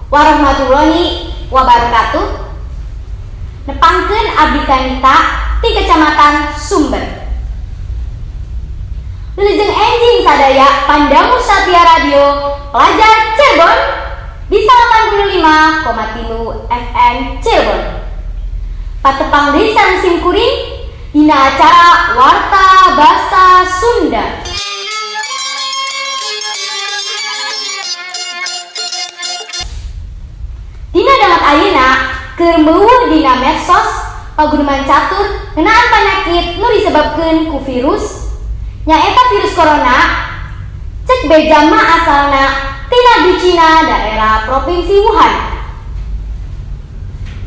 Warahmatullahi wabarakatuh. Nepangkeun abdi Kanita ti Kecamatan Sumber. Wilujeng enjing sadaya pandangu Satya Radio Pelajar Cirebon di 85,3 FM Cirebon. Patepang deui sareng sim kuring dina acara Warta Basa Sunda. Dina danget ayeuna keur meuweuh dina medsos paguneman catur ngeunaan panyakit nu disebabkeun ku virus, nyaeta virus corona. Cek beja mah asalna ti negeri Cina, daerah Provinsi Wuhan.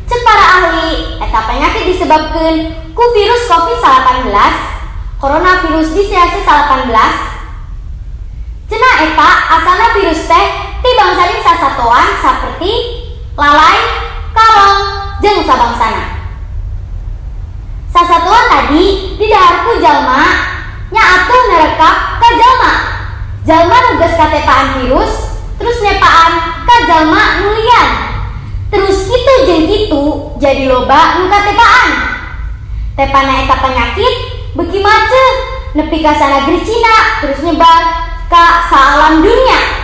Cek para ahli, eta penyakit disebabkeun ku virus COVID-19, coronavirus disease 18. Cenah eta asalna virus teh ti bangsaning sasatoan saperti lalay, kalong, jeung sabangsana. Sasatoan tadi didahar ku jalma, nya atuh nerekap ka jalma. Jalma nu geus katepaan virus terus nepaan ka jalma nu lian. Terus kitu jeung kitu jadi loba nu katepaan. Tepana eta penyakit beuki maceuh nepi ka sanagri Cina, terus nyebar ka saalam dunia.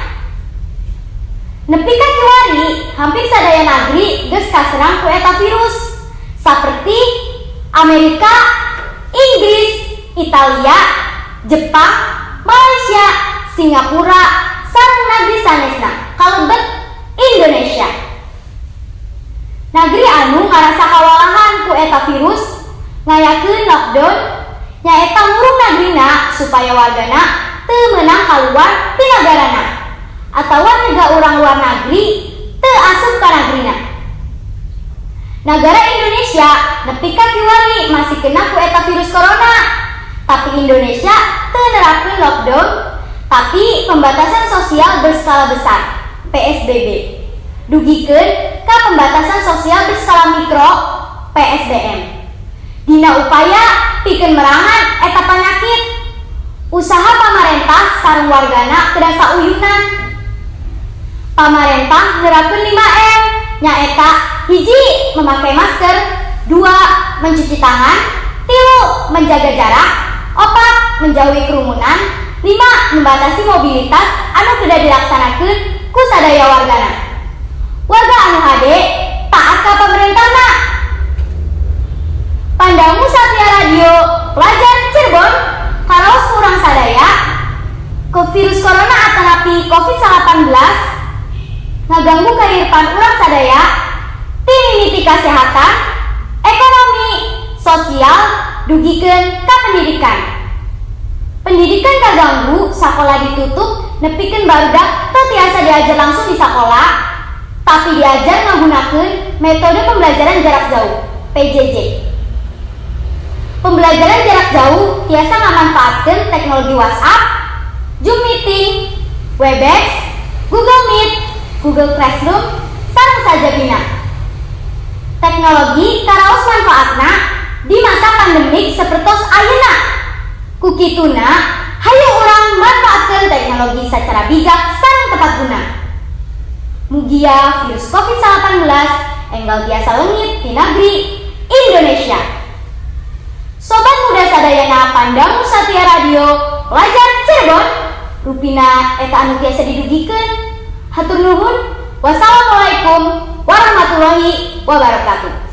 Nepi ka kiwari hampir sadaya nagri geus kaserang ku eta virus, saperti Amerika, Inggris, Italia, Jepang, Malaysia, Singapura, sareng nagri sanesna kalebet Indonesia. Nagri anu ngarasa kawalahan ku eta virus ngayakeun lockdown, nyaeta ngurung nagrina supaya wargana teu meunang kaluar ti nagarana atawa nyegah urang luar nagri teu asup ka nagrina. Nagara Indonesia nepi ka kiwari masih kena ku eta virus corona. Tapi Indonesia teu nerapkeun lockdown, tapi pembatasan sosial berskala besar, PSBB. Dugikeun ka pembatasan sosial berskala mikro, PSBM. Dina upaya pikeun merangan eta panyakit, usaha pamarentah sareng wargana kedah sauyunan. Pamarentah nerapkeun 5M, nyaeta hiji, memakai masker, dua, mencuci tangan, tilu, menjaga jarak, opat, menjauhi kerumunan, lima, membatasi mobilitas anu kedah dilaksanakeun ku sadaya wargana. Warga anu hade taat ka pamarentahna. Pandangu Satya Radio Pelajar Cirebon, karaos urang sadaya ke virus corona atanapi COVID-19 ngaganggu kehidupan urang sadaya ti mimiti kesehatan, ekonomi, sosial, dugikeun ka pendidikan. Pendidikan kaganggu, sakola ditutup, nepikeun barudak teu tiasa diajar langsung di sakola, tapi diajar ngagunakeun metode pembelajaran jarak jauh, PJJ. Pembelajaran jarak jauh tiasa ngamanfaatkeun teknologi WhatsApp, Zoom Meeting, Webex, Google Meet, Google Classroom, sareng sajabina. Teknologi karaos manfaatna di masa pandemik sapertos ayeuna. Ku kituna, hayu urang manfaatkeun teknologi secara bijak sareng tepat guna. Mugia virus COVID-19 enggal tiasa leungit di negeri Indonesia. Sobat muda sadayana pandangu Satya Radio Pelajar Cirebon, rupina eta anu tiasa didugikeun. Hatur nuhun. Wassalamualaikum warahmatullahi wabarakatuh.